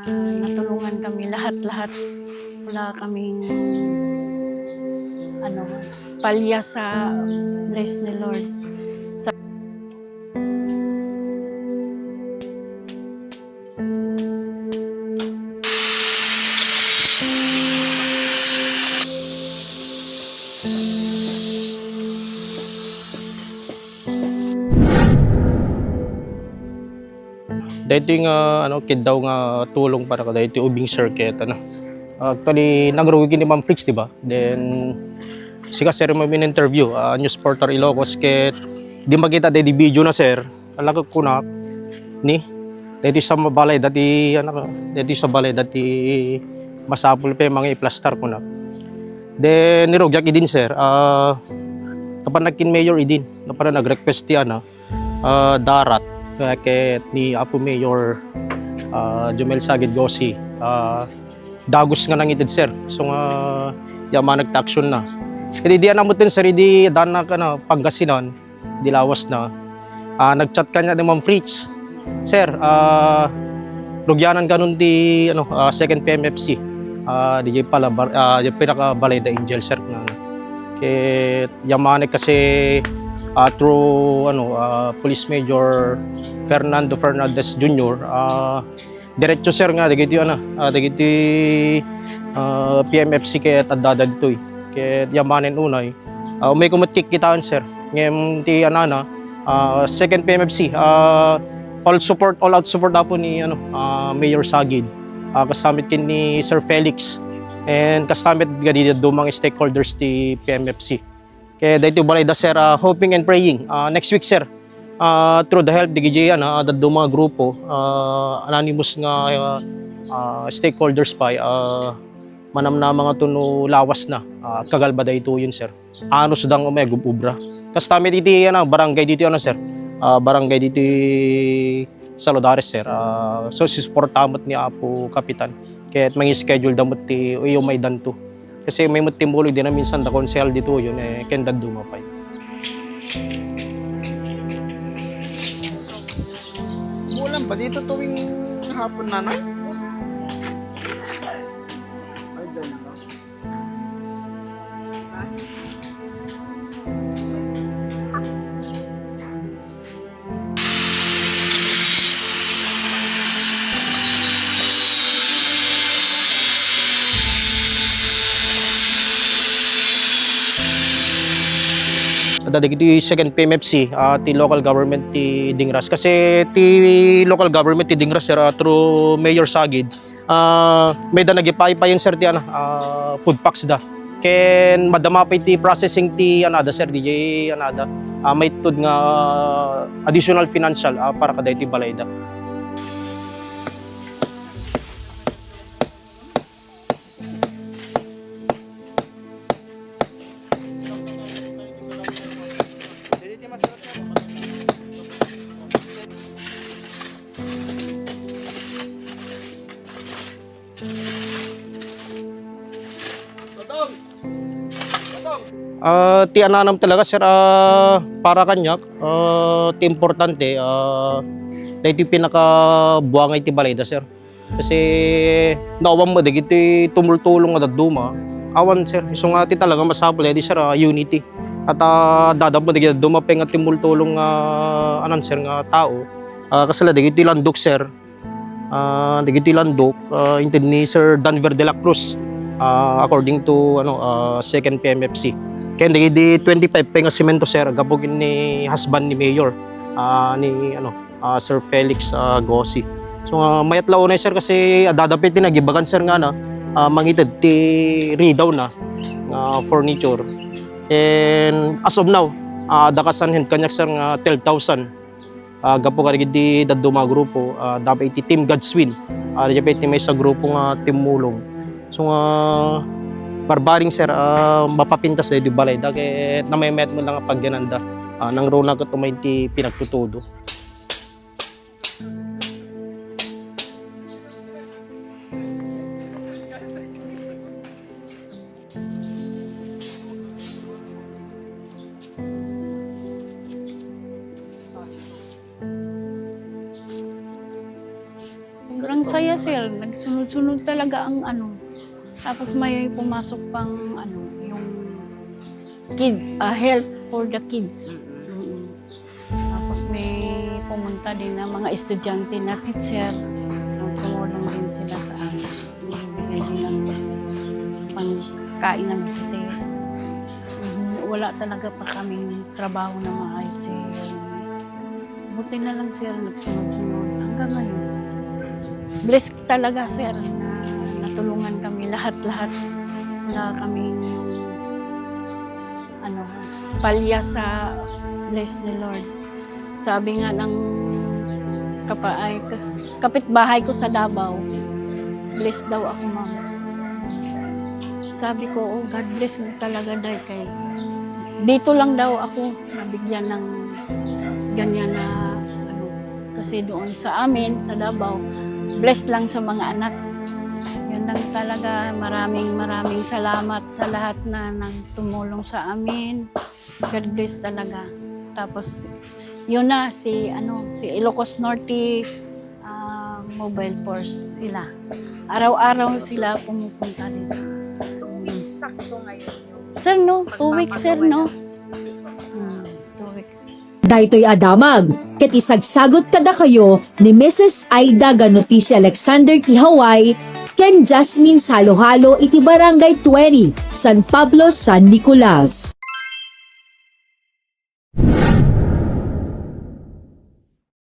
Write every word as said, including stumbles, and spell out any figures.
Ah, natulungan kami lahat-lahat. Wala kaming, ano, palya sa, praise the Lord. Sa Daytoy nga, ano, kiddaw nga tulong para kadaytoy ubing, sir, ket, ano, actually, nagrugi ni Ma'am Fritz, di ba? Then, sika, sir, mo in-interview, ah, News Portal Ilocos, ket di makita daydi video na, sir. Alakek kunak, ni, daytoy sa balay dati, ano, daytoy sa balay dati masapul pay nga iplastar kunak. Then, nirugiak idin, sir. Ah, kapan nagkin mayor idin, kapan nag-request ti, ano, ah, darat, ah, ket ni Apo Mayor, ah, Jomel Sagid Gosi, ah, dagus nga nangited, sir. So nga, ya managta-action na. Ket idi ania metten, sir, idi adda, ano, Pangasinan, di lawas na, ah, nag-chat kaniak ni Ma'am Fritz, "Sir, ah, rugianan kanon ti, ano, ah, second P M F C. Ah, di pala bar-, ah, di pinakabalay da Angel, sir," nga, ano. Ket ya manen kasi, ah, through, ano, ah, Police Major Fernando Fernandez Junior, ah, diretso, sir, nga dagiti, ano, ah, dagiti, ah, P M F C ket addada ditoy. Ket ya manen unay, ah, umayko met kikkitaan, sir. Ngem ti anana, ah, second P M F C, ah, all support, all out support apo ni, ano, ah, Mayor Sagid. Ah, kasta met ken ni Sir Felix. And kasta met kadagiti dadduma nga stakeholders ti P M F C. Ket daytoy balay da, sir, ah, hoping and praying, ah, next week, sir, ah, through the help dagiti, ano, ah, dadduma nga grupo, ah, anonymous nga, ah, ah, stakeholders pay, ah, manamnama nga tuno lawas na, ah, kagalba daytoyen, sir. Anus da nga umay agub-ubra. Kasta met iti, ano, barangay ditoy, ano, sir, ah, barangay ditoy Saludares, sir. Ah, so, sisuporta met ni Apo Kapitan. Ket mangi-schedule da met ti, umaydanto. Kasi umay met ti mulong, di na minsan da konsehal ditoyen, eh, ken dadduma pay. Umulan ba dito tuwing hapon, nanay? Ay, ganun ba? Adda dagiti second P M F C, ah, ti local government ti Dingras. Kasi ti local government ti Dingras, sir, ah, through Mayor Sagid, ah, mayda nagipaypayen, sir, ti, ano, ah, food packs da. Ken madama pay ti processing ti anada, sir, D J anada. Ah, maited nga additional financial, ah, para kadaytoy balayda. Ah, ti ananam talaga, sir, ah, para kaniak, ah, ti importante, ah, daytoy pinakabuangay ti balayda, sir. Kasi naawan met dagiti tumultulong nga dadduma. Awan, sir, isu nga ti talaga masapul, eh, di, sir, ah, unity. At, ah, adda met dagiti dadduma pay nga tumultulong nga, anan, sir, nga tao. Ah, kasla dagiti landok, sir. Ah, dagiti landok, ah, inted ni Sir Danver de la Cruz, ah, according to, ano, ah, second P M F C. Ken dagiti twenty-five pay nga semento, sir, gapu ken ni husband ni Mayor, ah, ni, ano, ah, Sir Felix, ah, Gosi. So, ah, mayat la unay, sir, kasi adda pay ti nagibagan, sir, nga, ano, ah, mangited ti ridaw na nga furniture. And as of now, ah, adda kasanhen kaniak, sir, nga twelve thousand. Ah, gapu kadagiti dadduma a grupo, ah, adda pay iti Team God's Will. Ah, adda pay iti maysa a grupo nga Team Mulong. So nga, barbareng, sir, ah, mapapintas daydi balayda ket namaymayat met la nga pagyananda. Ah, nangruna ket umay ti pinagtutudo. Sobrang saya, Sir, nagsunod-sunod talaga ang ano. Tapos may pumasok pang ano, yung kid, ah, help for the kids. Mm. Tapos may pumunta din ng mga estudyante na teacher. Tumulong din sila sa amin. Nagbibigay din ng pangkain ng teacher. Mhm. Wala talaga pa kaming trabaho na maayos, sir. Buti na lang, sir, nagsunod-sunod. Hanggang ngayon, blessed talaga, sir, na natulungan kami lahat-lahat. Wala kaming, ano, palya sa bless the Lord. Sabi nga ng kapa-, ay, ka-, kapitbahay ko sa Davao, "Bless daw ako, ma'am." Sabi ko, "Oh, God bless mo talaga, day, kay dito lang daw ako nabigyan ng ganyan na, ano, kasi doon sa amin, sa Davao, bless lang sa mga anak." Yun lang talaga. Maraming, maraming salamat sa lahat na nagtumulong sa amin. God bless talaga. Tapos, yun na, si, ano, si Ilocos Norte, ah, Mobile Force sila. Araw-araw sila pumupunta dito. Two weeks sakto ngayon yung Sir, no? Two weeks, sir, no? Hmm, two weeks. Daytoy a damag, ket isagsagut kadakayo ni Missus Aida Ganoticia Alexander ti Hawaii ken Jasmine Salohalo iti Barangay twenty, San Pablo, San Nicolas.